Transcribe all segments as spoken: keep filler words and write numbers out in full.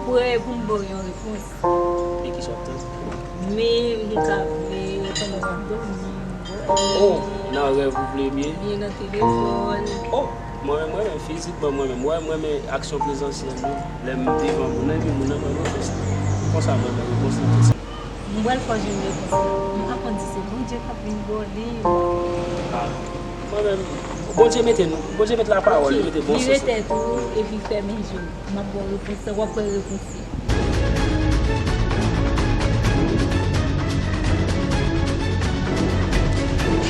Prè pou m ba w yon repons. E kisa w ap tann? Men m ka vle pandan w ap dòmi, m wè. Oh, nan rèv ou vle byen? Byen nan telefòn. Oh, mwen menm, mwen menm, fizikman, mwen menm, mwen, mwen renmen aksyon prezansyèl yo. Lè m devan moun nan, epi moun nan ban m repons la. Konsa mwen renmen repons la tou. M pral fè w jwenn repons la. M pa konn si se Bondye k ap vin ba w li. Ah, mwen menm, Bondye mete nou, Bondye mete lapawòl, li mete bon sans. Vire tèt ou epi fèmen je w. M ap ba w repons la, w ap wè repons li.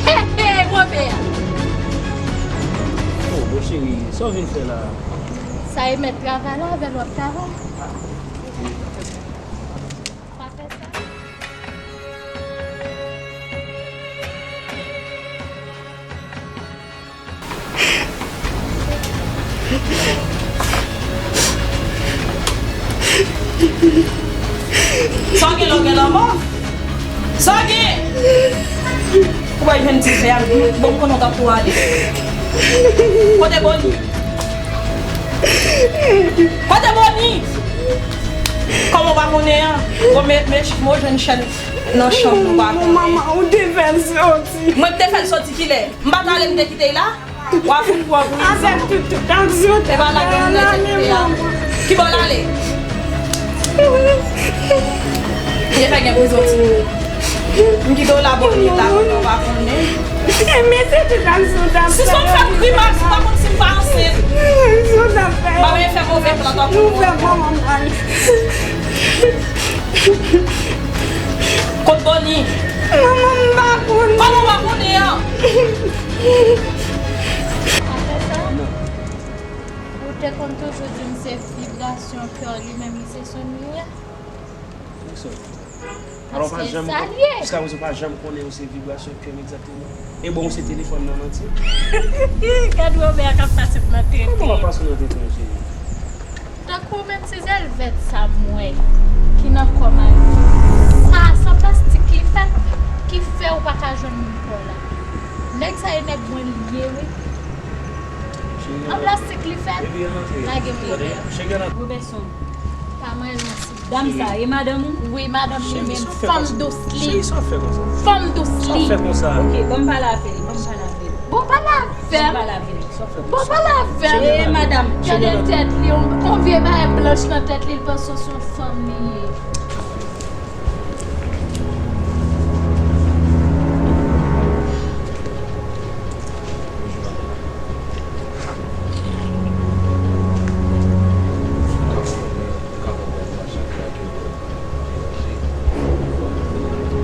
Hey, hey, bòpè a! Oh, bon cheri, sa w vin fè la a? Sa e mèt travay la, avè l w ap travay. Pa fè sa. Sa w gen la, w gen lanmò? Sa w gen? Ou pral jwenn ti vè a, bon, m konnen w t ap tou ale. Kote Boni? Kote Boni? Kòman w pa konnen an? Bon, men, men, m jwenn chèn nan chanm nou pa konnen. Manman, ou te fè l soti. Mwen te fè l soti kilè? M pa t ale, m te kite l la? W a fout pran prizon. Avèk tout, tout aksyon. E pa la gen moun nan te kite a. Ki bò l ale? Li te fè gen prizon ti moun. M kite w la bò l ye la, konnen w pa konnen. Men se tout aksyon w t ap fè. Si son fè grimas, ou pa konn si m pa ansent. Aksyon w t ap fè. M pa vle fè move plan tankou nou. Nou fè manman m mal. Kot Boni? Manman m pa konnen. Kòman w pa konnen an? Apre sa, ou te konn toujou di m se vibrasyon kè w li menm li se sonn li ye. Alò, pa janm, jiskaprezan, pa janm konnen ou se vibrasyon kè m egzakteman. E bon, ou se telefòn nan antye. Gad wè bè a k ap pase m nan tete. Kòman w ap pase w nan tete, cheri? Tankou menm ti zèlvèt sa m wè ki nan kò m a, sa san plastik li fèt, ki fè ou pa ka jwenn moun pa w la. Nèg sa e nèg mwen li ye wi. An plastik li fèt, lage m lè a. Roberson, pa mwen non. Dam sa, e madanm ou? Wi, madanm li menm. Fanm dous li. Cheri, sa w fè konsa? Fanm dous li. Sa w fè konsa? Ok, ban m pale avè li, ban m pale avè li. Bon, pale avè m. Ban m pale avè li. Sa w fè konsa? Bon, pale avè m. E madanm, gade tèt li, on, on vye bagay blanch nan tèt li, li panse se yon fanm li ye.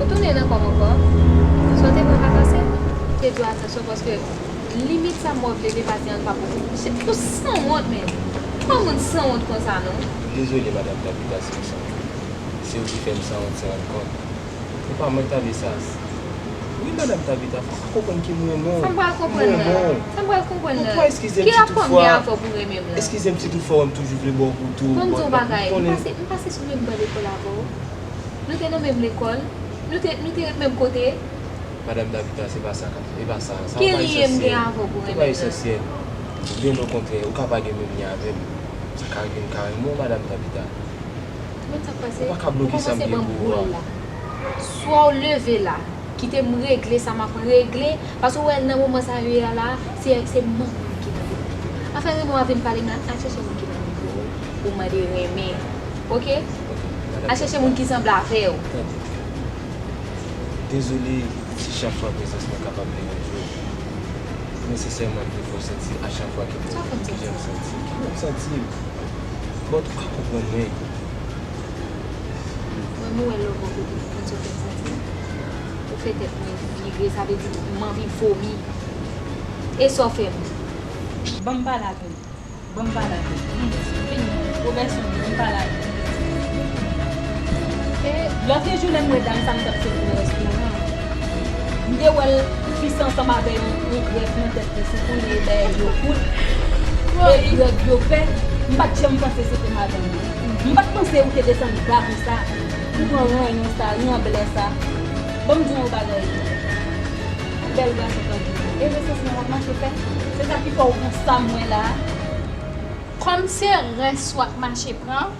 Ou tounen nan kò m ankò? Sa w te pran pa pase? Te di w atansyon paske limit sa m wè w vle depase an pa pou ou. Ou sanwont menm. Ou pa moun sanwont konsa non. Dezole, madanm Tabita, si m sanwont. Se ou ki fè m sanwont san rann kont. Se pa mwen k ta vle sa. Wi, madanm Tabita, fò w konprann ke m renmen w. Sa m pral konprann la? Sa m pral konprann la? Poukwa eskize m si toutfwa, eskize m si toutfwa w wè m toujou vle ba w kou tou? Ban m di w yon bagay, m pase, m pase sou menm ban lekòl avè w. Nou te nan menm lekòl, nou te, nou te ret menm kote. Madanm Tabita, se pa sa k ap, e pa sa, sa pa esansyèl. Ki lyen m gen avè w pou renmen m nan? Se pa esansyèl. Byen okontrè, ou ka pa gen menm lyen avè m. Sa ka rive m ka renmen w, madanm Tabita. Ou pa ka bloke sa m gen pou ou a. Swa w leve la, kite m regle sa m ap regle, paske w wè nan moman sa yo ye a la, se, se manman m ki nan moman. Afè renmen w a vin pale m la, al chèche moun ki nan moman pou ou, pou w mande renmen. Oke? Al chèche moun ki sanble avè w. Dezole si chak fwa prezans mwen kapab deranje w. Men sensèman, m vle fè w santi a chak fwa ke m wè w, kijan m santi m. Kijan m santi m? But ou pa konprann mwen. Mwen, mwen wè lè w bò kote m, konn sa w fè m santi m. Ou fè tèt mwen vire, sa vle di m anvi vomi. E sa w fè m? Ban m pale avè w. Ban m pale avè w. Vini, vini. Roberson, ban m pale avè w. E lòt jou lè m wè dam sa m t ap sèvi nan restoran an, m te wè l fise ansanm avè yon, yon grèf nan tèt li, se konnen e dèyè l yo kout. E grèf yo fè, m pa t janm panse se te madanm mwen. M pa t panse ou te desann ba konsa. Ou pran ranyon sa, ranblè sa. Ban m di w yon bagay. Bèl gason tankou ou, e resous mwen w ap mache fè? Se sa ki fè w pran sa m wè la a? Kòm se rès w ap mache pran,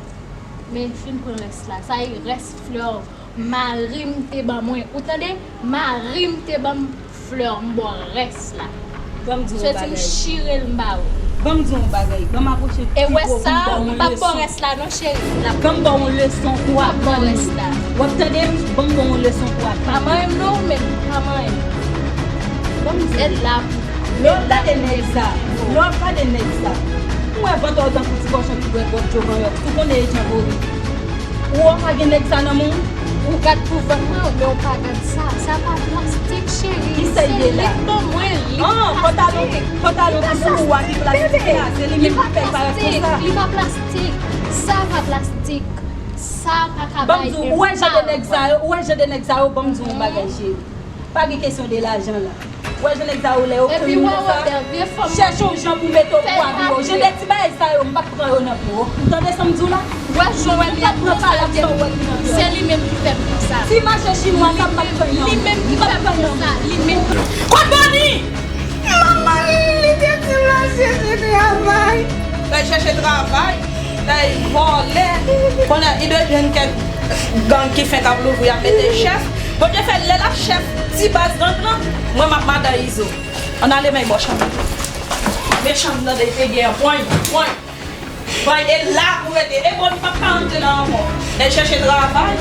Men fin pran rès la. Sa e rès flè mari m te ban mwen. Ou tande? Mari m te ban m flè, m ba w rès la. Ban m di w yon bagay. Soti m chire l, m ba ou. Ban m di w yon bagay. Ban m apwoche pi pwo pou m ba w yon leson. E wè sa, m p ap ba w rès la non, cheri. Ban m ba w yon leson pou w aprann li. W ap tande m? Ban m ba w yon leson pou w aprann li. Pa manyen m non, ou menm. Pa manyen m. Ban m di w. E la pou Lè w ap gade nèg sa, lè w ap gade nèg sa, m wè vant ou tankou ti kòchon ki bwè gwòt djòk anyòk, si w konnen e djanbori. Ou wè w pa gen nèg sa nan men w? Ou gad pou vant mwen, men w pa gad sa. Sa pa plastik, cheri. Ki sa l ye la? Se li k ban mwen, li pa plastik. An, pantalon, pantalon pou ou a ki plastik la, se li menm ki fè l parèt konsa. Li pa plastik. Sa pa plastik. Sa pa ka bay enpak. Ban m di w, ou wè jan de nèg sa yo, ou wè jan de nèg sa yo, ban m di w yon bagay, cheri. Pa gen kesyon de lajan la. Ou wè jan nèg sa yo lè yo konn moun konsa, chèche yon jan pou mete w pou abiye w. Jan de ti bagay sa yo, m p ap pran yo nan men w. Ou tande sa m di w la? Wè jan w wè m, m p ap pran kalòt sa w wè ki nan men w. Se li menm ki fè m konsa. Ti mache chinwa sa, m p ap pran nan men w. Li menm ki fè m konsa. Li menm ki. Kot Boni? Manman li te di l al chèche travay. L al chèche travay. L al vòlè. Kounye a, li dwe jwenn kèk gang ki fenk ap louvri, ap mete chèf. Bondye fè lè l ap chèf ti baz gang lan, mwen m ap madan Izo. Ann ale men bò chanm nan. Men chanm nan de te gen pony, pony. Pony e la pou rete. E bon, li p ap ka antre la ankò. L al chèche travay.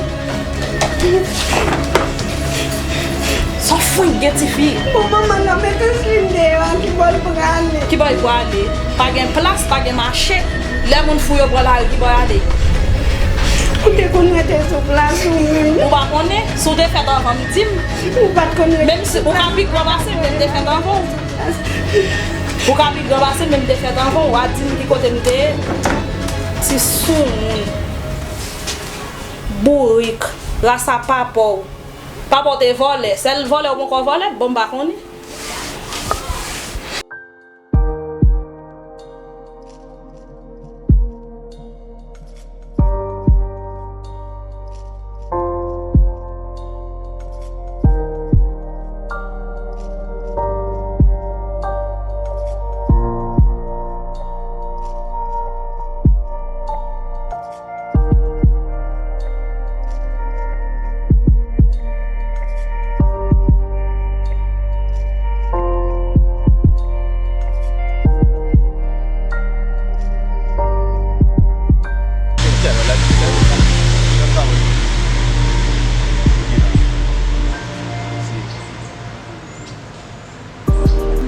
Son fwenk gen tifi. Bon, manman nan mete Slim deyò a, ki bò l prale? Ki bò l prale? Pa gen plas, pa gen mache. Lè moun fou yo pran lari, ki bò y ale? Ou te konn rete sou plas ou menm? Ou pa konnen? Si w te fèt anvan m, di m. Ou pa t konn rete sou plas. Menm si ou ka pi gran pase m, men m te fèt anvan w. Ou ka pi gran pase m, men m te fèt anvan w. W a di m ki kote m te ye. Ti soumoun. Bourik. Ras a papa w. Papa w te vòlè. Sèl vòlè ou poko vòlè, bon, m pa konnen.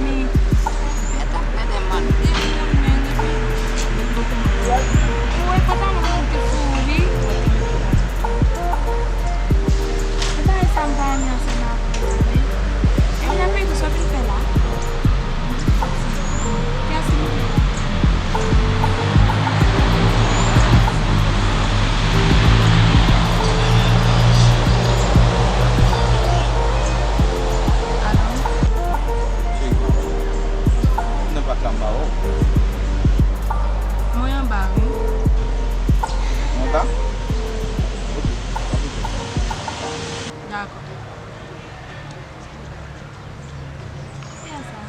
Men, mèt ap mèt mande moun men depi. Ou wè pantalon mwen te fou wi. Ou pa wè sa m pa renmen ansanm avè w la wi. E mwen ap mete sa w vin fè la. Kiyès ki mete la? Alo? Cheri, mwen pa ka ba w. Mwen anba wi. Mwen anba? Ok. Dakò. Kiyès sa?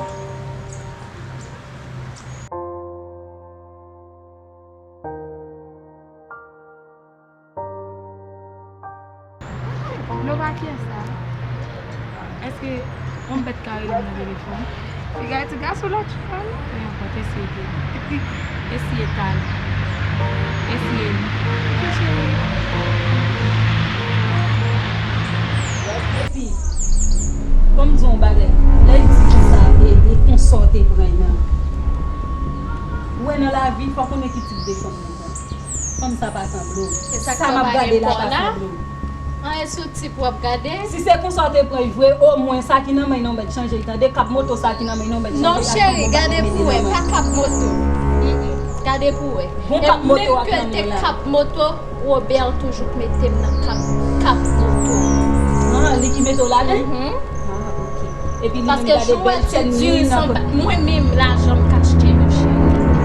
Non, pa kiyès sa? Èske yon bèt ka rele m nan telefòn? Piga ti gason lòt fwa non. Men ankò, eseye tande. Eseye tande. Eseye li. Ok, cheri. Epi, ban m di w yon bagay. Lè l di konsa, e, e konsa w te pran l nan. Ou wè nan lavi, fò w konnen ki tip de fanm ou pran. Fanm sa pa sanble w. Sa m ap gade la pa sanble w. An, e sou tip w ap gade? Si se konsa w te pran l vre, omwen sa ki nan men l nan w mèt chanje l, tande? Kap moto sa ki nan men l nan w mèt chanje l. Non, cheri, gade pou w wè, pa kap moto. Mm, mm. Gade pou w wè. Bon, kap moto w ap nan men w la. E menm ke l te kap moto, Robert toujou k mete m nan kap, kap moto. Ah, li ki mete w ladan l? Mhm. Ah, ok. Epi li menm gade bèl chèn li nan. Paske jan w wè l diri san ba, mwen menm lajan m ka achte yo, cheri.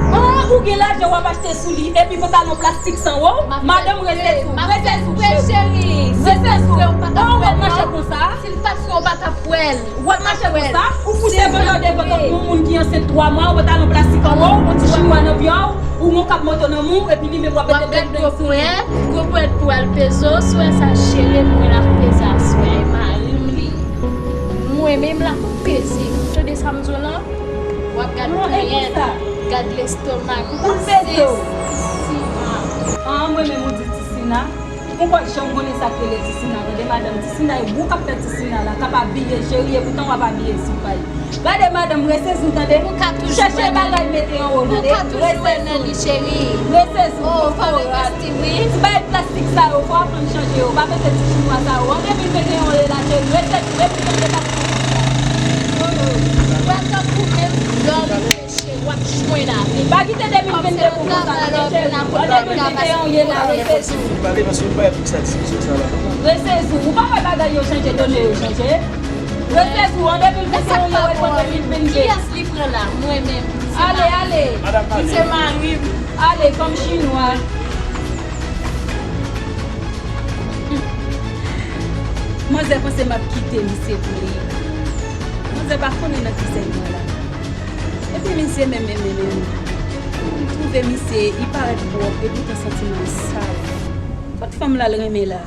Ah, ou gen lajan w ap achte sou li, epi pantalon plastik san wè w? Madanm, rete sou, rete sou, cheri. Rete sou. Ah, w ap mache konsa? Si l pa t fre, w pa t ap wè l. W ap mache konsa? Ou pouse vant ou devan tankou yon moun ki ansent twa mwa, w pantalon plastik an wè w, yon ti chinwa nan pye w. Ou gon kap moto nan men w, epi li menm w ap mete pèt pou yo pou li. Gwo pwèt pou al peze w, si w wè sa cheri m, mwen l ap peze aswè, e mari m li. Mwen menm l ap peze. Tande sa m di w lan? W ap gad ponyèt, gad lestomak, w ap peze w. An, mwen menm ou di Tisina. Ou kwè janm konnen sa k rele Tisina, tande madanm. Tisina e gou k ap fè Tisina la, k ap abiye cheri, epoutan w ap abiye sou pay. Gade madanm, resezi w tande. Chèche bagay mete anwo w tande. Resezi w. Ti bay plastik sa yo, fò w aprann chanje yo. Pa mete ti chinwa sa yo. Antre vin mete anwo w la cheri. Resezi w, epi mete plastik sa. Wè tankou menm lè w rive che w ap jwenn avè l. Pa kite de mil vennde pou konsa non cheri. An de mil venteyen w ye la, resezi w. Pale paske w pa fè sa diskisyon sa la. Resezi w. Ou pa wè bagay yo chanje, done yo chanje. Resezi w, an de mil venteyen w ye w al pran de mil vennde. Kiyès li pran la? Mwen menm. Ale, ale. Se mari m. Ale, fanm chinwa. Manzè panse m ap kite misye pou li. Manzè pa konnen nan ki sèy mwen la. Epi misye menm, menm, menm, menm. M twouve misye, li parèt pwòp, epoutan santiman l sal. Kot fanm la l renmen la?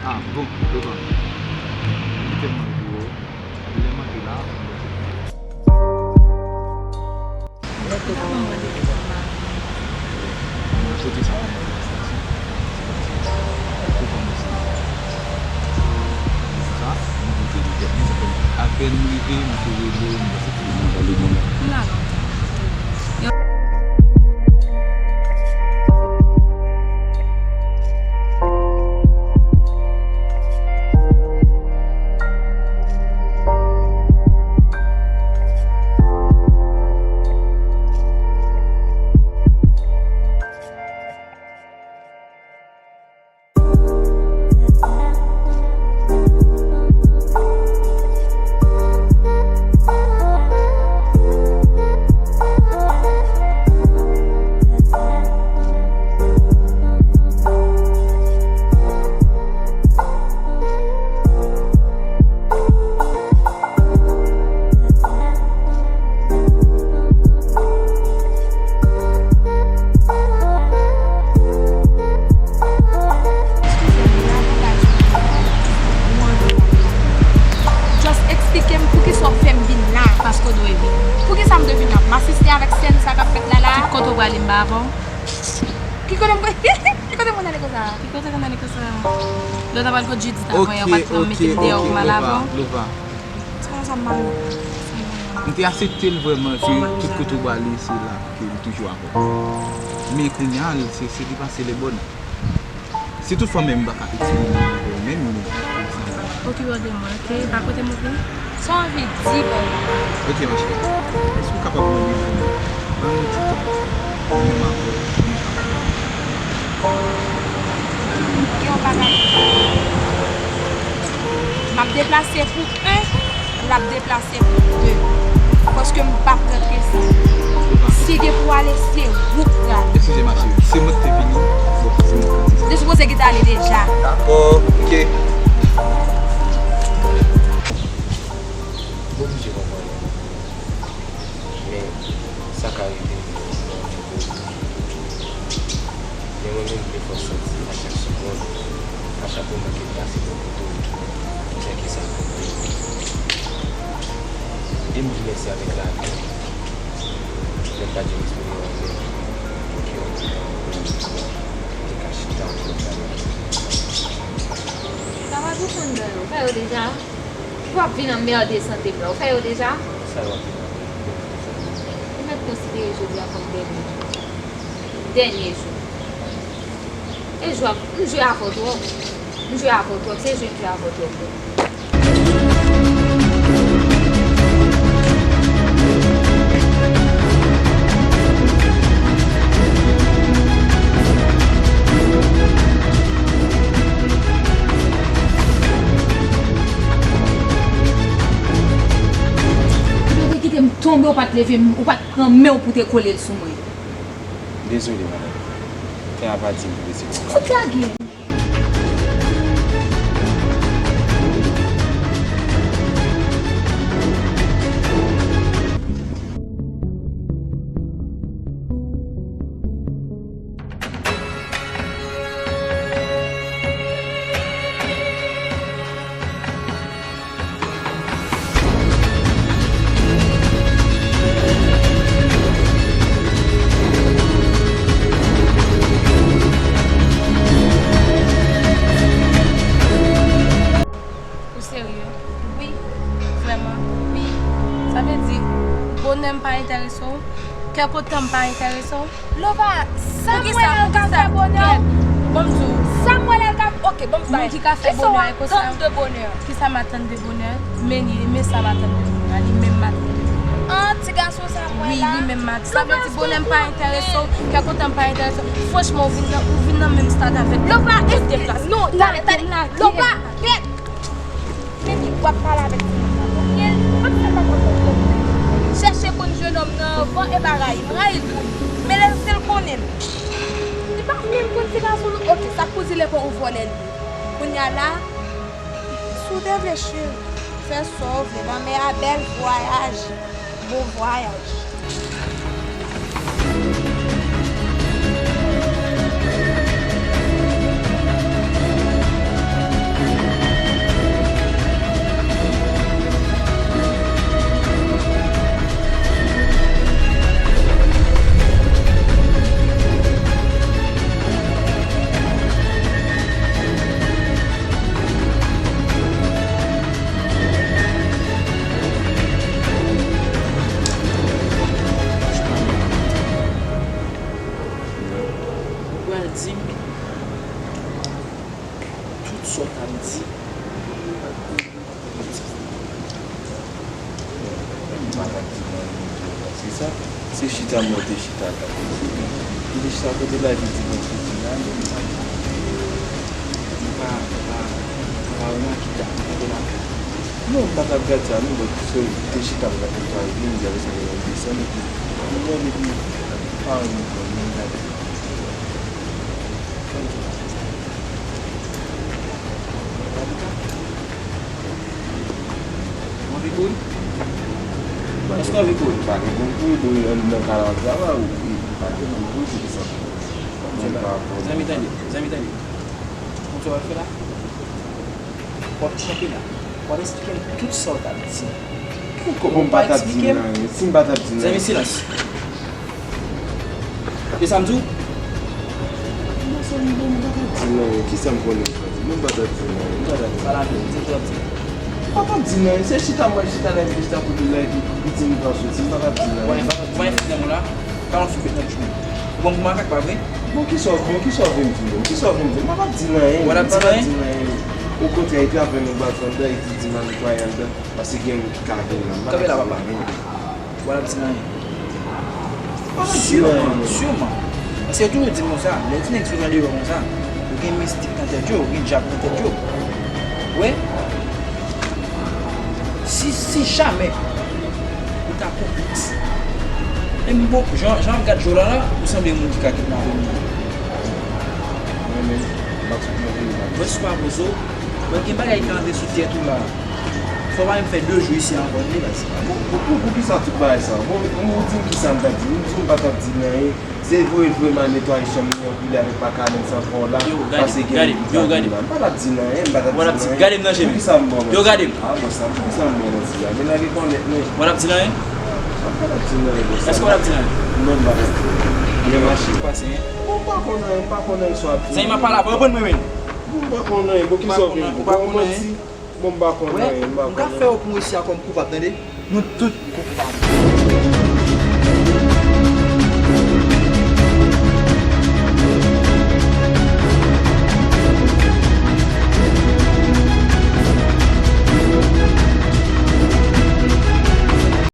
Ah, bon, devan. Kite mwen pou ou. Lè mwen te la, mwen te la. Ou pa ban m randevou pou mari m. Mwen soti sa pou mwen. Pou kòmanse. Sa, mwen te di tèt mwen, sa fè apèn m rive, mwen te rele, mwen panse ke mwen nan lemonn. M la lontan. Eskize m, la, bagay sa. Ou anvi w ap la. Just eksplike m poukisa w fè m vin la. Paske w dwe vin. Poukisa m dwe vin la? M asiste avèk sèn sa k ap fèt la, la. Ki kote w prale m pa avè w? Ki kote m, ki kote moun ale konsa? Ki kote moun ale konsa? Lè w ta pral kot Judith avan yè, w pa t pran m mete m deyò pou m al avè w? Lova, Lova. Se konsa m mal. M te asepte l vrèman ke tout kote w prale, se la ke li toujou avè w. Men kounye a, se, se depase lè bòn. Si tout fwa menm m pa ka eksprime m menm, men. Okipe w de mwen, oke? Pa kote m oke? Sa w anvi di, bòy la? Oke, ma cheri. Èske w kapab mande pou mwen? Ban m yon ti tan. Mwen menm avè w, pou nou kapab. Gen yon bagay. M ap deplase pou en, l ap deplase pou de. Paske m p ap rantre san. Si gen pou ale, se ou k prale. Eskize ma cheri, se mwen ki te vini. Bon, se mwen ki te vini. Li sipoze gentan ale deja. Dakò, oke. M oblije konprann ou. Men, sa ka rive, men mwen menm, defwa, m santi a chak segonn, a chak moman ke m pase bò kote w, m santi ke sa ap konplike. E m di mèsi avèk lavi, lè m pa t janm eksprime w anlè, pou ke yon moman, m te ka chita pou m pale avè w. Sa pa desann dan yo, fè yo deja. Ou p ap vin anmède sante m la. Ou fè yo deja? Sa yo ap vin anmède. Ou mèt konsidere jodi a kòm dènye jou. Dènye jou. E jwe ap, m jwe avè w twòp. M jwe avè w twòp, se jwe m jwe avè w twòp wi. Ou te kite m tonbe, ou pa t leve m, ou pa t pran men w pou te kole l sou mwen. Dezole, madanm. Fè a pa di m pou rete konsa. Fout lage m. Ou serye? Wi. Vrèman? Wi. Sa vle di, bonè m pa enterese w? Kè kontan m pa enterese w? Lova, sa m wè l ka fè bonè? Ban m di w. Sa m wè l ka, ok, ban m di w bagay. Moun ki ka fè bonè e konsa. Kisa w atann de bonè? Kisa m atann de bonè? Men li, men sa m atann de bonè. Li menm m atann de bonè. An, ti gason sa m wè la. Wi, li menm m atann. Sa vle di bonè m pa enterese w, kè kontan m pa enterese w. Franchman, ou vin nan, ou vin nan menm stad avèk tout deplasman. Non, talè, talè. Lova, kèt. Fini, w ap pale avèk timoun nan. Bon, e, mwen fè pa konprann. Chèche konn jennonm nan anvan e pa rayi. M rayi l tou. Men lè se l konnen m. Li pa menm konn ti gason non. Ok, sa k pou di l e pa yon vòlè l ye. Kounye a la, si w te vle cheri, fè sa w vle. Lanmè a bèl, vwayaje. Bon vwayaj. Ou pral di m tout sa w t ap di. M pa t ap di nan yon videyo konsa. Se chita mwen te chita la. M te chita kote la epi di mwen soti la, men m pa, m pa, m pa, m pa remake sa. M te la. Non, m pa t ap gad sa non, but so te chita m nan kote a epi m di avè sa gen yon desann epi m wè depi pa yon moun konn menm gade. Ou anvi kouri? Èske w anvi kouri? Pa gen pou m kouri, bro, nan kay la m ap travay, wi, pa gen pou m kouri, se pou sa. Zanmi, tande, zanmi, tande. Konn sa w ap fè la? W ap kanpe la. W ap esplike m tout sa w t ap di. Poukò m pa t ap di l anyen? Si m pa t ap di l anyen. Zanmi, silans. E sa m di w? Bon, sa m, bon, m pa t ap di l anyen. Kisa m konnen m pa di? Bon, m pa t ap di l anyen. M pa t ap di l anyen. Pale avè m, di m sa w ap di. M pa t ap di l anyen. Se chita mwen chita la, epi chita kote la, epi li di m pa soti. M pa t ap di l anyen. Bon, fèt nan mwen la. Kalon fè fèt nan bouch mwen. Ou pran m pou makak, pa vre? Bon, kisa w, bon, kisa w vle m di menm? Kisa w vle m di? M pa t ap di l anyen. Ou pa t ap di l anyen? M pa t ap di l anyen. Okontrè, epi apre nou bat anndan, epi di m al netwaye anndan. Paske gen moun ki ka vin la. Kanpe la, papa. Ou pa t ap di m anyen. Siman, siman. Paske yo toujou di m konsa, lè ti nèg sot andeyò konsa, yo gen mistik nan tèt yo, yo gen dyab nan tèt yo. Wi. Si, si jamè ou ta konplis. E m bon, jan, jan m ap gad je w la la, ou sanble yon moun ki ka kidnape moun. Mwen menm, m ap sot nan peyi m. Mwen sipapoze w, mwen gen bagay ki antre sou tèt ou la. Fò w pa menm fè de jou isi ankò, tande, baz. Bon, pou, pou, poukisa tout bagay sa? Bon, ou di m kisa m t ap di? Ou di m pa t ap di l anyen. Se vre, vre, m al netwaye chanm li anpil avèk pa kalens ankò la. Yo, gade, gade, yo, gade. M pa t ap di l anyen, m pa t ap di l anyen. Gade m nan je m. Poukisa m ba w manti? Yo, gade m. Ah, bon, sa, poukisa m ba w manti la? Men nèg rekonèt mwen. W pa t ap di l anyen? M pa t ap di l anyen, bro. Èske w pa t ap di l anyen? Non, m pa t ap di l anyen. Byen mache. Pase, en. Bon, m pa konn anyen, m pa konn anyen sou ap di. Zanmi, m ap pale avè w, reponn mwen, men. Bon, m pa konn anyen, bon, kisa w vle m di? Ou pa konn anyen? Bon, m pa konn anyen, m pa konn anyen. M ka fè w pou isi a kòm koupab, tande? Nou tout koupab.